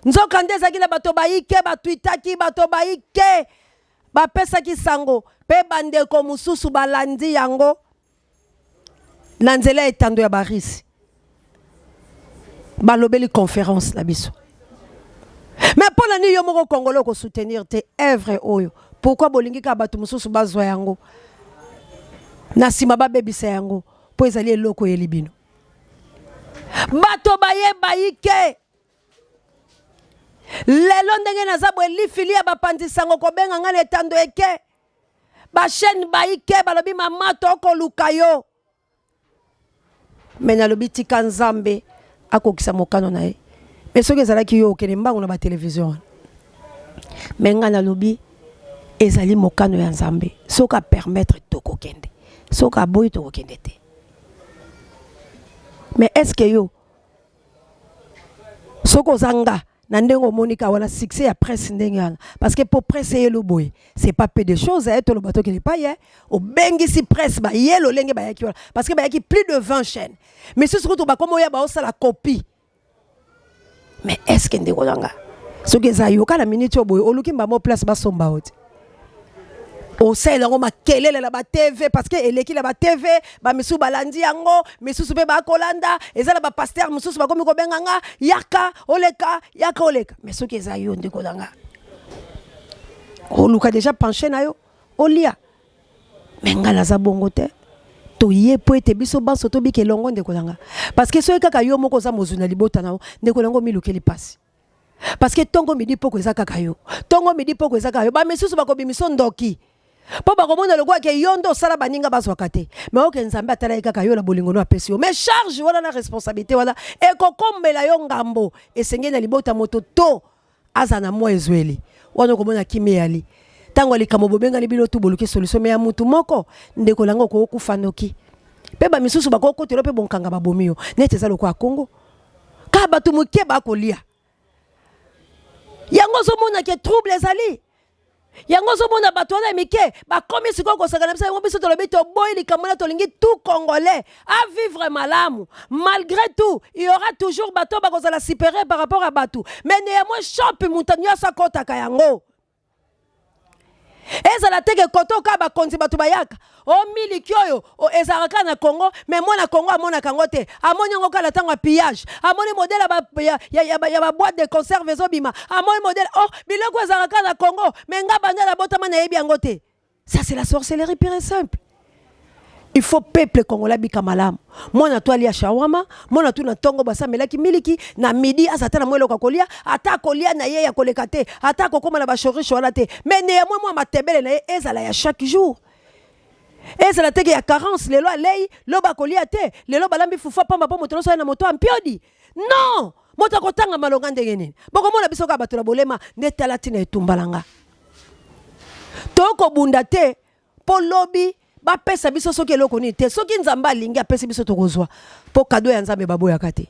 Nzoka nde ezalaki na bato bayike batwitaki, bato bayike bapesaki sango, mpe bandeko mosusu balandi yango na nzela ya etando ya barisi, balobeli conférence na biso. Mais mpo na nini yo moko Congolais okosoutenir te œuvre oyo? Pourquoi bolingi kaka bato mosusu bazwa yango, na nsima babebisa yango? Mpo ezali eloko oyeli bino bato bayeba yike. Lelo ndenge naza boye, lifili ya bapanzi sango kobenga ngai na etando eke, bachaîne bayike balobi: "Mama, tokoluka yo." Me nalobi: tika Nzambe akokisa mokano na ye. Me soki ezalaki yo, okende mbangu na batelevizio wana. Me ngai nalobi: ezali mokano ya Nzambe. Soki apermettre, tokokende; soki aboyi, tokokende te. Mais est ce que yo, soki oza nga na ndenge omoni ka wana succès ya presse ndenge wana, parce que po presse eyelo boye, c'est pas peu de choses. Aye toloba, tokende epai ye, obengisi presse, baye lolenge bayaki wana, parce que bayaki plus de 20 chaînes. Misusu kutu bakoma oya baosala copie. Mais est ce que, ndeko na nga, soki eza yo kala minute oyo boye, oluki mbamo place basomba yo te, osalela yango makelele na batv, parce que eleki na batv, bamisusu balandi yango, misusu mpe bakolanda. Eza na bapasteur mosusu bakomi kobenga nga: "Yaka oleka, yaka oleka." Mais soki eza yo, ndeko na nga, oluka déjà penche na yo olia. Me nga naza bongo te. Toye po ete biso banso tobika elongo, ndeko na nga, parce que soki kaka yo moko oza mozwi na libota na yo, ndeko na ngo, omilukeli mpasi, parce que ntongo midi poko eza kaka yo, ntongo midi poko eza kaka yo. Bamisusu bakobimisa ndoki mpo bakomona lokola ke yo nde osala, baninga bazwaka te. Me oke Nzambe atalaki kaka yo na bolingo no apesi yo. Mais charge wana na responsabilité wana ekokomela yo ngambo. Esengeli na libota moto to aza na mwa ezweli wana, okomona kimi eyali ntango ya likambo bobengani bino tu, boluki solution. Me ya mutu moko, ndeko nango, okokufa noki, mpe bamisusu bakokotela mpe bonkanga, babomi yo. Neti eza lokola Kongo, kaka bato moke bakolia yango. Ozomona ke trouble ezali yango. Ozomona bato wana ya mike bakomi sikoyo kosakana biso yango. Biso tolobi toboyi likambo wana. Tolingi tout Congolais à vivre malamu. Malgré tout, il y aura toujours bato bakozala supérieur par rapport à bato, mais néanmoins shop moto nyonso akɔtaka yango. Ezala teke koto kaka bakonzi bato bayaka o miliki oyo ezalaka kaka na Congo, mais mwana Congo amonaka yango te. Amoni yango kaka na ntango ya pillage. Amoni modèle ya baboîte de conserve ezobima, amoni modèle o biloko ezalaka kaka na Congo, mais nga banda nabotama nayebi yango te. Ça, c'est la sorcellerie pure et simple. Il faut peuple congolais abika malamu. Mwana to alia shawama, mwana tu na ntongo basamelaki miliki, na midi aza ata na mwa eloko ya kolia, ata akolia na ye ya koleka te, ata akokóma na bashorisho wana te, mais néanmoins mwa matebele na ye ezala ya chaque jour. Ezala teke ya carence: lelo alei, lobi akolia te, lelo balambi fufu pamba mpo moto nyonso aye na moto ya mpiodi. Non, moto akotanga malonga ndenge nini? Bokomona biso kaka bato na bolema. Nde tala ntina etumba na nga: tokobunda te mpo lobi bapesa biso soki eloko nini te. Soki Nzambe alingi apesi biso, tokozwa, mpo cadeau ya Nzambe baboyaka te.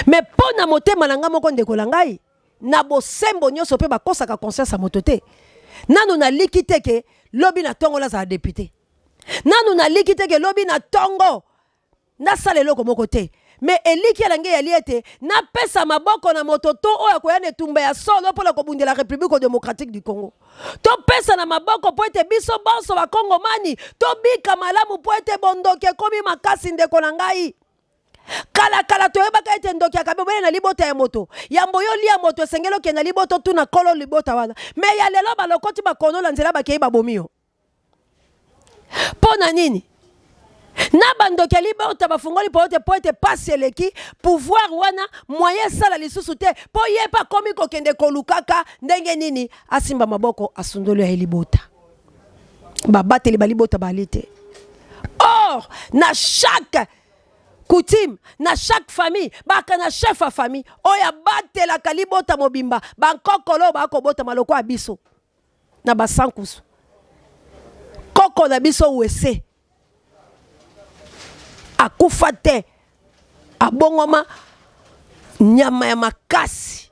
Me mpo na motema na ngai moko, ndeko na ngai, na bosembo nyonso, mpe bakosaka conscience ya moto te, nanu naliki te ke lobi na ntongo nazala député, nanu naliki te ke lobi na ntongo nasala eloko moko te. Me eliki elangi eyali ete napesa maboko na moto to oyo akoya na etumba ya solo mpo na kobundela République démocratique du Congo. Topesa na maboko mpo ete biso bonso bakongomani tobika malamu, mpo ete bondoki ekomi makasi. Ndeko na ngai, kalakala toyebaka ete ndoki akabi obele na libota ya moto. Yambo yo lia moto, esengeli okende na libota, otuna kolo libota wana. Me ya lelo, balokoti bakonola nzela, bakei, babomi yo. Mpo na nini na bandoki ya libota bafungoli mpo ete pasi eleki pouvoir wana, moyen esala lisusu te, mpo ye mpe akomi kokende kolukaka ndenge nini asimba maboko, asundoli ya ye libota, babateli balibota bali te. Or na chaque Coutume na chaque famille baka na chef ya famille oyo abatelaka libota mobimba, bankokolo oyo bakobotama lokola biso na basankusu, koko na biso wese akufa te, abongwama nyama ya makasi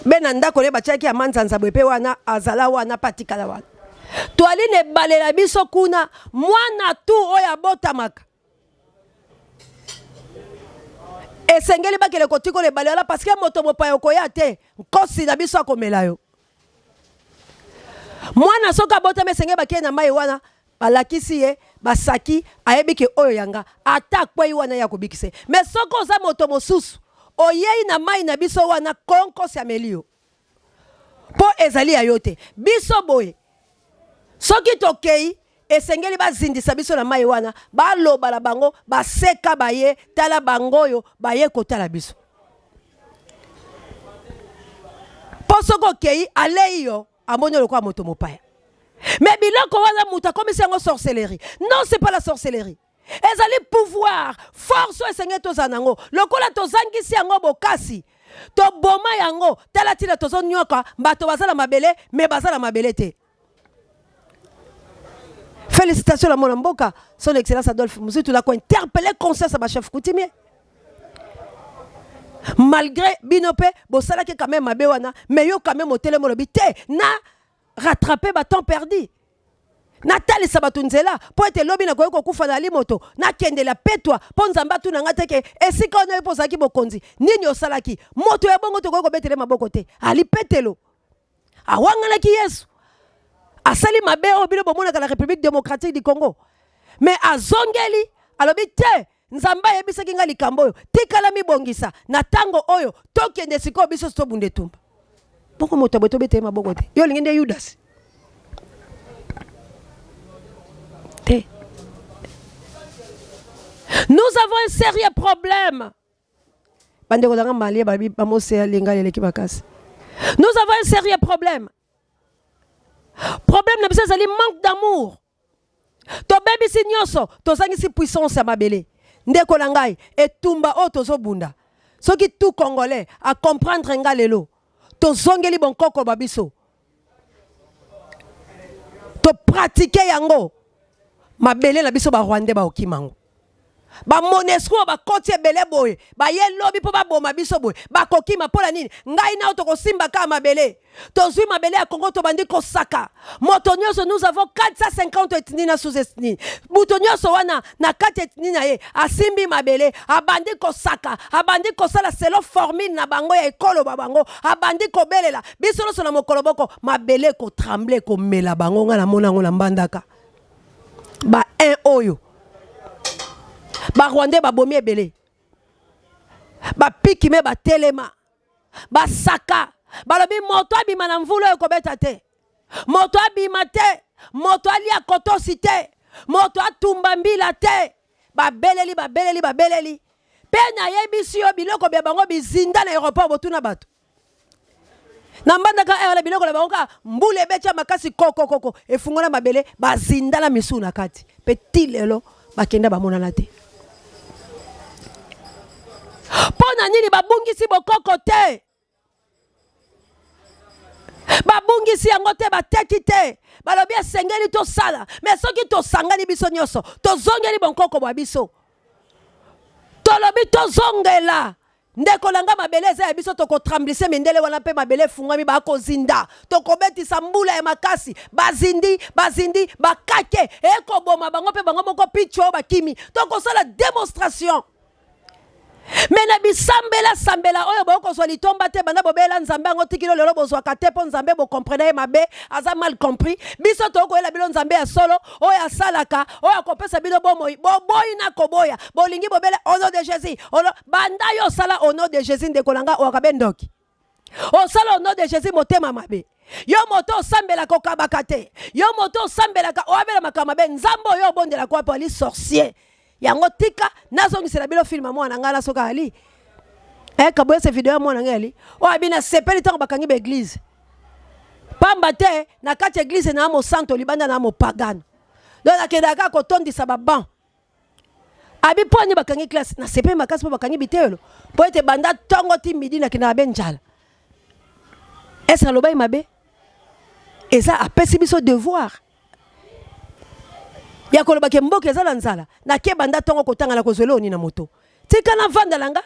be na ndako ne batiaki ya manzanza boye mpe wana azala wana mpe atikala wana. Toali na ebale na biso kuna, mwana tu oyo abotamaka esengeli bakende kotikola ebale wana, parce que moto mopaya okoya te, nkosi na biso akomela yo. Mwana soki abotami esengeli bakende na mai wana, balakisi ye basaki, ayebi ke oyo yanga, ata akwei wana ye akobikisa ye. Mais soki oza moto mosusu oyei na mai na biso wana, konkosi ameli yo mpo ezali ya yo te. Biso boye soki tokei esengeli bazindisa biso na mai wana, baloba na bango baseka baye, tala bango oyo baye kotala biso. Mpo soki okei alei yo, amoni yo lokola moto mopaya. Mais biloko wana moto akomisi yango sorcellerie. Non, c'est pas la sorcellerie. Ezali pouvoir, force oyo esengeli tozala na yango. Lokola tozangisi yango bokasi, toboma yango. Tala ntina tozonyoka bato baza na mabele, mais baza na mabele te. Félicitations na mwana mboka, son excellence Adolphe Muzito, na kointerpeller conscience ya ba chef coutumier. Malgré bino mpe bosalaki quand même mabe wana, mais yo quand même otelemi olobi te na rattraper ba temps perdu, natalisa bato nzela mpo ete lobi nakoki kokufa na limoto, nakendela petwa mpo Nzambe atuna nga te ke esika wana yo mpo ozalaki mokonzi, nini osalaki? Moto ya bongo tokoki kobetele maboko te. Ali Petelo awanganaki Yesu, asali mabe oyo bino bomonaka na République démocratique du Congo, mais azongeli alobi te, Nzambe ayebisaki nga likambo oyo, tikala mibongisa na ntango oyo tokende sikoyo biso tobunda etumba. Bongo moto aboye tobeta ye maboko te. Yo olingi nde Yudas te. Nous avons un sérieux problème. Bandeko nanga malie babi bamoseya lingala eleki makasi. Nous avons un sérieux problème. Problème na biso ezali manque d'amour. Tobebisi nyonso, tozangisi puissance ya mabele. Ndeko na ngai, etumba oyo tozobunda, soki tout Congolais a comprendre nga lelo, tozongeli bonkoko ba biso, topratike yango, mabele na biso ba Rwandais baokima yango. Ba Monusco oyo bakoti ebele boye, baye lobi mpo baboma biso boye, bakokima mpo na nini? Ngai na yo tokosimba kaka mabele. Tozwi mabele ya Congo, tobandi kosaka moto nyonso. Nous avons 450 ethnies na sous-ethnies. Moto nyonso wana na kati ethnie na ye asimbi mabele, abandi kosaka, abandi kosala selon formule na bango ya ekolo ba bango, abandi kobelela biso nyonso na mokolo moko mabele ekotremble, ekomela bango. Ngai namona yango na Mbandaka, ba 1 oyo ba Rwandais babomi ebele, bapiki me batelema, basaka, balobi moto abima na mvula oyo ekobeta te, moto abima te, moto alia kotosi te, moto atumba mbila te. Babeleli, babeleli, babeleli mpe nayebisi yo biloko bya bango bizinda na aéroport. Botuna bato na Mbandaka wana, biloko na bango kaka mbula ebeti ya makasi, kokokoko efungola mabele, bazinda na misu na kati, mpe ti lelo bakenda bamonana te. Mpo na nini babungisi bokoko te? Babungisi yango te, bateki te, balobi esengeli tosala. Me soki tosangani biso nyonso, tozongeli bonkoko bwa biso, tolobi tozongela ndeko na nga, mabele eza ya biso, tokotremblise mindele wana mpe mabele efungwami, bakozinda. Tokobetisa mbula ya makasi, bazindi, bazindi, bakake ekoboma bango mpe bango moko picho bakimi. Tokosala démonstration. Me na bisambela sambela oyo bokozwa litomba te, banda bobela Nzambe yango tikilo lelo bozwaka te, mpo Nzambe bokomprene ye mabe, aza mal compris. Biso tokoyela bino Nzambe ya solo oyo asalaka, oyo akopesa bino bomoi. Boboyi na koboya, bolingi bobele au nom de Jésus. Banda yo osala au nom de Jésus, ndeko na nga, oyaka be ndoki. Osala au nom de Jésus, motema mabe. Yo moto osambelaka okabaka te, yo moto osambelaka oabela makambo mabe. Nzambe oyo obondelaka wapi? Ali sorcier. Yango tika nazongisela bino film ya mwana ngai na soki ali kaboyese video ya mwana ngai ali oyo abi nasepeli ntango bakangi ba église, pamba te na kati ya église na mosanto, libanda na mopagano. Donc nakendaka kaka kotondisa baban. Abi mpo ani bakangi classe nasepeli makasi mpo bakangi biteyelo mpo ete banda ntongo ti midi nakendaka be njala. Est-ce alobaki mabe? Eza apesi biso devoir ya koloba ke mboka eza na nzala, nake banda ntongo kotanga na kozwa eloko nini na moto, tika navanda na nga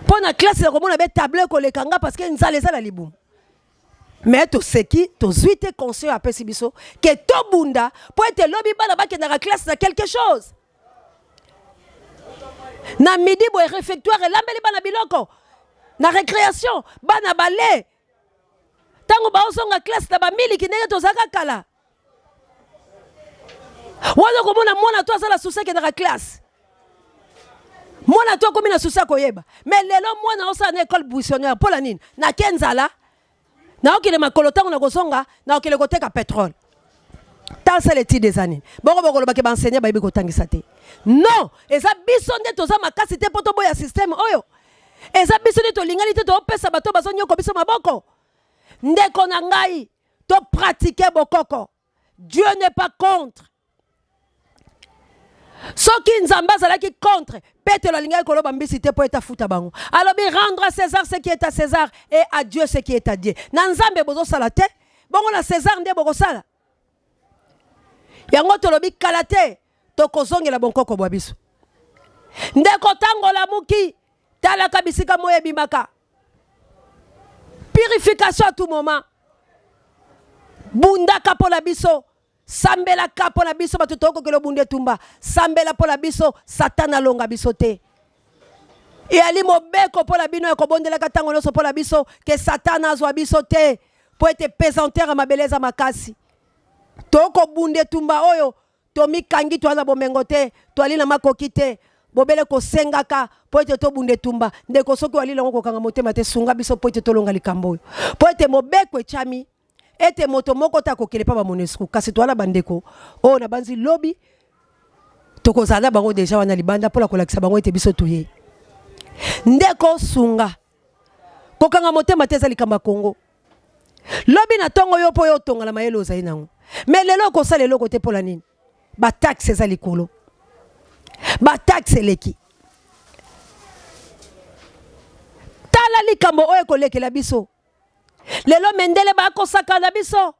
mpo na classe nakomona be tableau ekoleka nga parce que nzala eza na libumu. Mais toseki tozwi te conseil apesi biso ke tobunda mpo ete lobi bana bakendaka classe na quelque chose. Na midi boye réfectoire elambeli bana biloko na récréation bana bale ntango baozonga classe na bamiliki ndenge tozalaka kala wana okomona mwana to aza na susi akendaka classe mwana to akomi na susi akoyeba me lelo mwana osala na école buissonnière mpo na nini nake nzala naokende makolo ntango nakozonga naokende koteka petrole tasala etide eza nini bongo bokolobake baenseignant bayebi kotangisa te non eza biso nde toza makasi te mpo toboya systeme oyo eza biso nde tolingani te topesa bato bazonyoko biso maboko ndeko na ngai to pratiquer bokoko Dieu n'est pas contre soki nzambe azalaki contre petelo alingaki koloba mbisi te mpo ete afuta bango alobi rendre à césar ce qui est à césar et à dieu ce qui est à dieu na nzambe bozosala te bongo na césar nde bokosala yango tolobi kala te tokozongela bonkoko bwa biso ndeko ntango olamuki talaka bisika moyo ebimaka purification à tout moment bundaka mpo na biso sambelaka mpo na biso bato tokokela obunda etumba sambela mpo na biso satana alonga biso te eyali mobeko mpo na bino ya kobondelaka ntango nyonso mpo na biso ke satana azwa biso te mpo ete pesanteur ya mabele eza makasi tokobunda etumba oyo Tomikangi, toali na bomengo te, toali na makoki te, bobele kosengaka mpo ete tobunda etumba. Ndeko, soki oali nango, kokanga motema te, sunga biso mpo ete tolonga likambo oyo, mpo ete mobeko etyami ete moto moko te akokende mpa ba Monusco, kasi toa na bandeko oyo nabanzi lobi tokozala na bango deja wana libanda mpo na kolakisa bango ete biso toyei. Ndeko, sunga, kokanga motema te, eza likambo ya Congo. Lobi na tongo yo mpo yo otonga na mayele ozali nango, me lelo okosala eloko te. Mpo na nini? Bataxe eza likolo, bataxe eleki. Tala likambo oyo ekolekela biso lelo, mendele bakosakana biso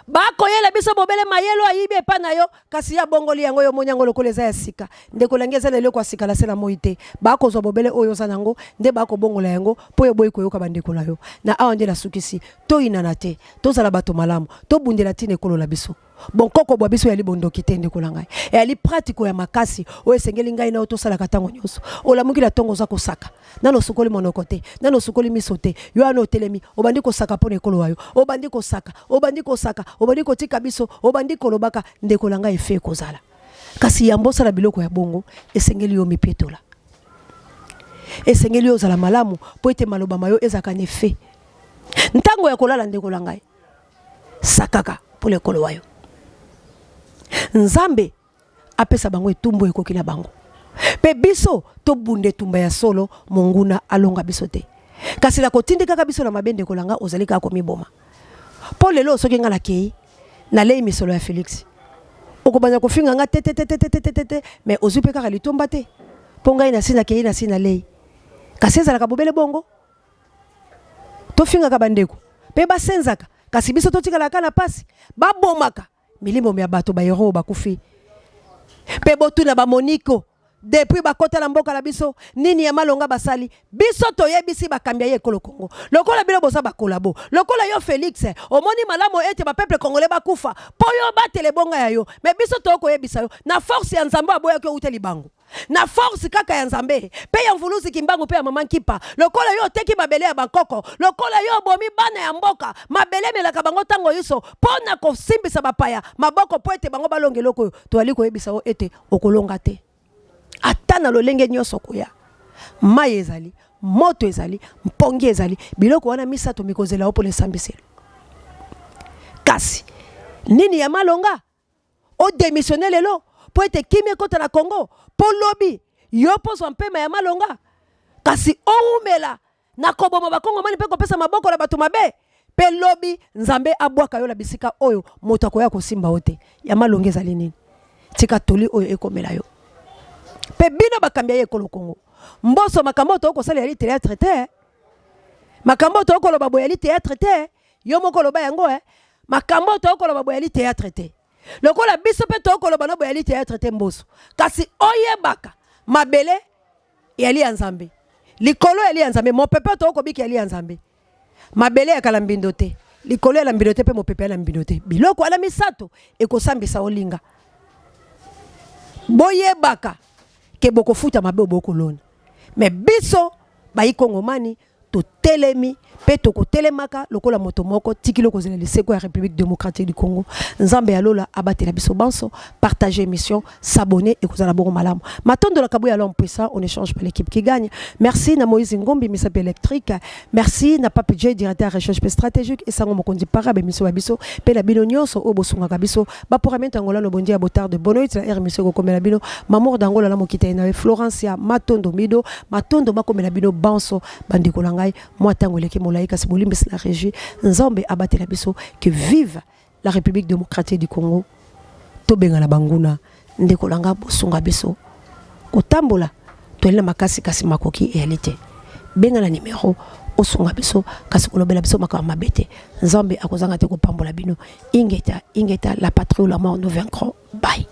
Bakoyela biso bobele mayele oyo ayibi epai na yo, kasi ye abongoli yango, yo omoni yango lokola eza ya sika. Ndeko na ngai, eza na eloko ya sika na se na moi te. Bakozwa bobele oyo oza na yango, nde bakobongola yango, mpo yo oboyi koyoka bandeko na yo. Na awa nde nasukisi. Toyinana te. Tozala bato malamu. Tobundela ntina ekolo na biso. Bonkoko bwa biso eyali bondoki te, ndeko na ngai. Eyali pratiko ya makasi oyo esengeli ngai na yo tosalaka ntango nyonso. Olamuki na ntongo, oza kosaka. Nano osukoli monoko te, nano osukoli miso te, yo wana otelemi, obandi kosaka mpo na ekolo wa yo, obandi kosaka, obandi kosaka, obandi kotika biso, obandi kolobaka, ndeko na ngai, efe ekozala. Kasi yambo osala biloko ya bongo, esengeli yo omipetola. Esengeli yo ozala malamu mpo ete maloba ma yo ezalaka na efe. Ntango ya kolala, ndeko na ngai, sakaka mpo na ekolo wa yo. Nzambe apesa bango etumbu ekoki na bango mpe biso tobunda etumba ya solo, monguna alonga biso te. Kasi na kotindikaka biso na mabe, ndeko na nga, ozali kaka komiboma. Mpo lelo soki nga nakei nalei misolo ya Felix, okobanda kofinga nga te te te te te te te te, mais ozwi mpe kaka litomba te, mpo ngai nasi nakei nasi nalei. Kasi ezalaka bobele bongo, tofingaka bandeko mpe basenzaka, kasi biso totikalaka na pasi, babomaka milimo mya bato ba hero bakufi. Mpe botuna ba Moniko depuis bakota na mboka na biso nini ya malonga basali. Biso toyebisi bakambi ya ye ekolo Congo, lokola bino boza bakolabo, lokola yo Felix omoni malamu ete ba peuple congolais bakufa mpo yo obatela ebonga ya yo, me biso tokoyebisa yo na force ya Nzambe aboyaki outa libango na force kaka ya Nzambe pe ya Mvuluzi Kimbangu pe ya Mama Nkipa, lokola yo oteki mabele ya bankoko, lokola yo obomi bana ya mboka, mabele emelaka bango tango inso po na kosimbisa bapaya maboko po ete bango balonga eloko oyo, toyali koyebisa yo ete okolonga te ata na lolenge nyonso okoya. Mayi ezali, moto ezali, mpongi ezali, biloko wana misato mikozela yo mpo na esambiselo. Kasi nini ya malonga? O demissionner lelo po ete kimia ekota na Congo po lobi yo po ozwa mpema ya malonga kasi owumela na koboma bakongomani mpe kopesa maboko na bato mabe mpe lobi Nzambe abwaka yo na bisika oyo moto akoya kosimba yo te. Ya malonga ezali nini? Tika toli oyo ekomela yo. Pe bino bakambi ya ekolo Congo. Mboso makambo oyo tokosalela li théâtre te. Makambo oyo tokoloba boye li théâtre te. Yo moko loba yango eh. Makambo oyo tokoloba boye li théâtre te. Lokola biso pe tokoloba na boye li théâtre te Mboso. Kasi oyebaka mabele yali ya Nzambe. Likolo yali ya Nzambe, mopepe tokobika yali ya Nzambe. Mabele ya kala mbindo te, likolo ya la mbindo te mpe mopepe ya la mbindo te. Biloko wana misato ekosambisa olinga. Boyebaka ke bokofuta mabe oyo bokolona. Mais biso bayi Kongomani totelemi mpe tokotelemaka lokola moto moko tikili okozela liseko ya République démocratique du Congo. Nzambe ya lola abatela biso banso. Partager émission, s'abonner ekozala bongo malamu. Matondo la kabuya l'homme puissant, on échange pas l'équipe qui gagne. Merci na Moïse Ngombi misapi électrique. Merci na Pape J directeur recherche pe stratégique et sango mokonzi para be miso ba biso pe na bino nyonso oyo bosungaka biso ba pour amenta ngola no bondia botard de bonoit la air miso kokomela bino Mamour d'Angola na mokita na Florencia Matondo Mido Matondo makomela bino banso bandeko na ngai mwa tango eleki molai kasi bolimbisi na régie. Nzambe abatela biso, que vive la République démocratique du Congo. Tobengana banguna. Ndeko na nga, bosunga biso kotambola, toyali na makasi kasi makoki eyali te. Benga na numero osunga biso, kasi kolobela biso makambo mabe te. Nzambe akozanga te kopambola bino. Ingeta, ingeta, la patrie ou la mort, nous vaincrons. Bye.